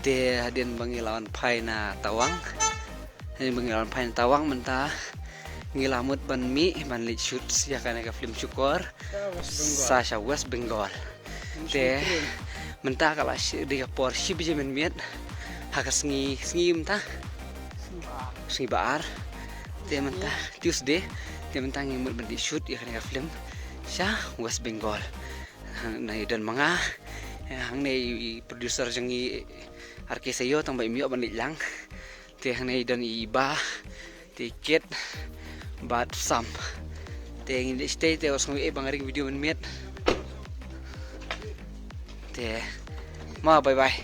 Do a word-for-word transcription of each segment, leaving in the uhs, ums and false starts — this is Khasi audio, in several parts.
Te hadien ba ngi la wan phai na Tawang. Hadien ba ngi la wan phai na Tawang mynta ngi la mut ban mih ban leit shoot ïa kane ka film Shukor. Sha West Bengal. Sa sha West Bengal. Te mynta ka la shi, dei ka por shi baje mynmiet ha ka sngi, sngi mynta. Sngi ba ar. Te mynta Tuesday. Te mynta ngi mut ban leit shoot ïa kane ka film sha West Bengal. Hangne don ma nga. Hangne i producer jong ngi, R K Sayo, tang ba im ïoh ban leit lang. Te hangne don i Bah, te Kit bad Sam. Te ngin leit shatei te wat sngew eh ba nga ring video mynmiet. Te ma bye bye.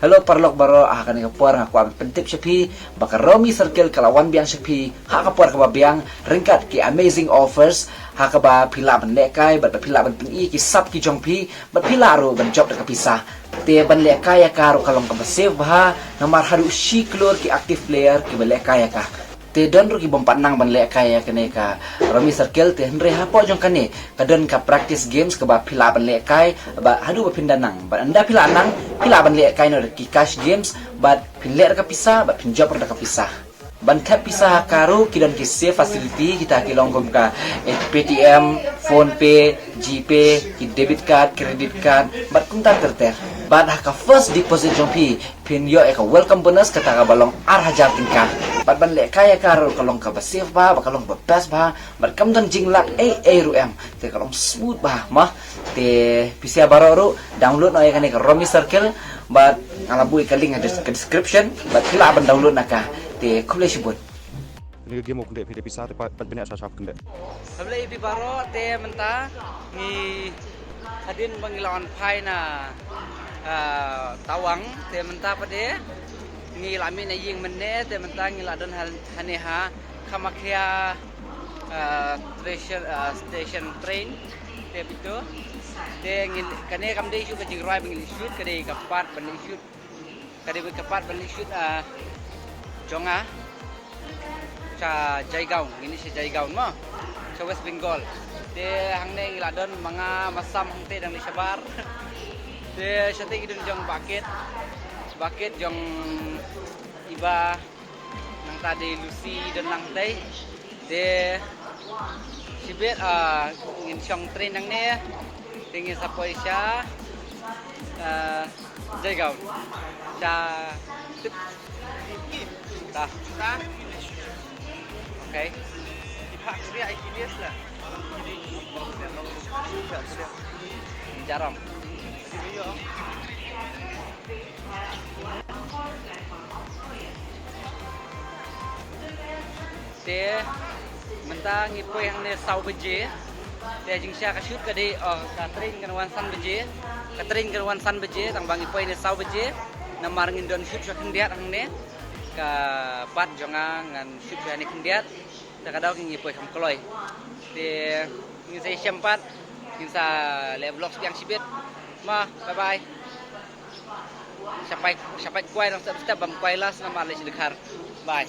Hello paralok baroh, ha kane ka por nga kwah ban pyntip sha phi ba ka Romi Circle ka la wan biang sha phi ha ka por kaba biang ryngkat ki amazing offers, ha kaba phi lah ban lehkai bad ba phi lah ban pyni ki sap ki jong phi bad phi lah ruh ban jop da ka pisa. Te ban lehkai ïa ka ruh ka long kaba safe bha, namar haduh shi klur ki active player kiba lehkai ïa ka. Te don ruh ki bym pat nang ban lehkai ïa kane ka Romi Circle, te hynrei hapoh jong kane ka don ka practice games kaba phi lah ban lehkai bad haduh ba phin da nang. Bad ynda phi lah nang, phi lah ban lehkai noh da ki cash games bad phin leh da ka pisa bad phin jop ruh da ka pisa. Ban thep pisa ha ka ruh ki don ki safe facility, kita ki long kum ka, eh, Paytm, PhonePe, GPay, ki debit card, credit card bad kumta ter ter. Bad ha ka first deposit jong phi phin ïoh ïa ka welcome bonus kata kaba long ar hajar tyngka. Bad ban lehkai ïa ka ruh ka long kaba safe bha, bad ka long kaba best bha, bad kam don jinglak ei ei ruh em. Te ka long smooth bha ma. Te phi sha baroh ruh download noh ïa kane ka Romi Circle bad nga la buh ïa ka link ha des-, ka description bad phi lah ban download na ka. Te khublei shibun. Kane ka game u kyndit phi da pisa te pat, pat bniah sha sha kyndit. Khublei phi baroh, te mynta ngi hadien ba ngi la wan phai na, ah, Tawang, te mynta pat de ngi la mih na ïing mynne, te mynta ngi la don hal-, hangne ha Kamakhya, ah, station, ah, station train, te pito. Te ngi, kane kam dei shuh ka jingrwai ba ngi leit shoot, ka dei ka part ba ngi leit shoot. Ka dei ka part ban leit shoot, ah, jong nga sha Jaigaon, ngi leit sha Jaigaon mo, sha West Bengal. Te hangne ngi la don ma nga ma Sam hangtei dang leit shabar. Te shatei ki don jong Bah Kit, Bah Kit jong i Bah, nangta dei Lucy don lang tei. Te shibit, ah, ngin shong train nangne. Te ngin sa poi sha, ah, Jaigaon. Sha tip. Ta. Okay. Jaram. Te mynta ngi poi hangne saw baje. Te jingshisha ka shoot ka dei, oh, ka train kan wan san baje. Ka train kan wan san baje, tang ba ngi poi ne saw baje. Namar ngin don shoot sha khyndiat hangne. Ka part jong nga ngan shoot sha ne khyndiat. Te ka daw ngi poi kham kloi. Te ngin sa ïashem pat, ngin sa leh vlogs biang shibit. Ma, bye bye. Shapai, shapai kwai nang step step bam kwai las namar leh shi dkhar. Bye.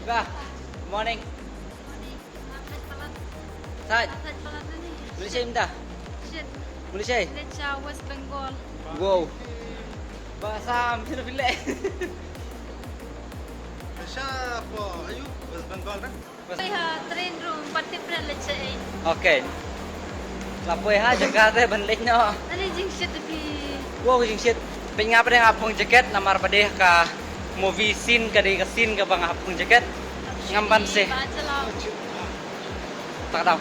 Bah, morning. Sait. Malaysia mynta? Malaysia. West Bengal. Wow. Ba Assam, sino phi leh? Sha po ayu West Bengal kan? Ai ha train room, party friend le che ai. Okay. La poi ha jaka te ban leit noh. Ani jingshit phi. Wow, jingshit. Peit nga pat nga hap phong jacket namar pat de ka movie scene ka dei ka scene kaba nga hap phong jacket. Ngam ban se. Ba chala. Tak dau.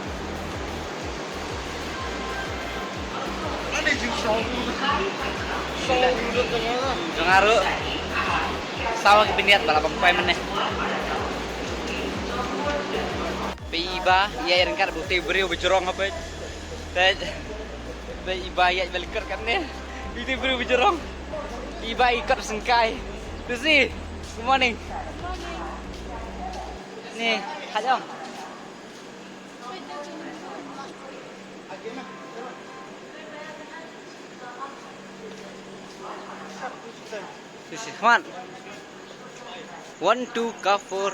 Ani jing song. Song lut tengah. Jong aru. Sawa ki biniat bala bang pai mane. Peit i ba, ïa i ryngkat ba u tei briew ba jrong ha peit. Peit. Peit i ba ïa i ba lyngkot katne. I tei briew ba jrong. I ba i kot sengkai. Lucy, good morning. Ni, ha jong. This is one. One two ka four,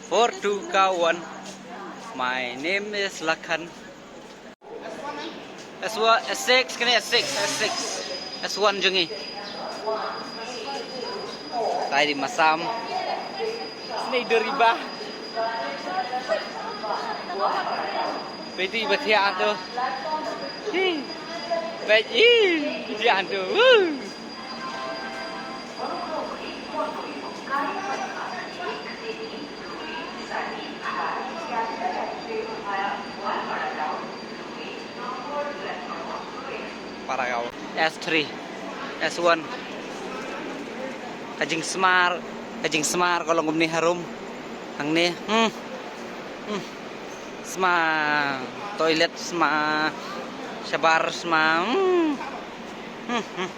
four two ka one. My name is Lakhan. S one, S six, kane S six, S six. S one jong ngi. Tai di masam. Sini deriba. Peti ba thiah tu. Hi. Peti ba thiah tu. Woo. Paragaw. S three, S one. Ka jingsmar, ka jingsmar ka long kumne harum. Hangne. Hmm. Hmm. Sma, toilet sma, shabar sma. Hmm. Hmm. Hmm.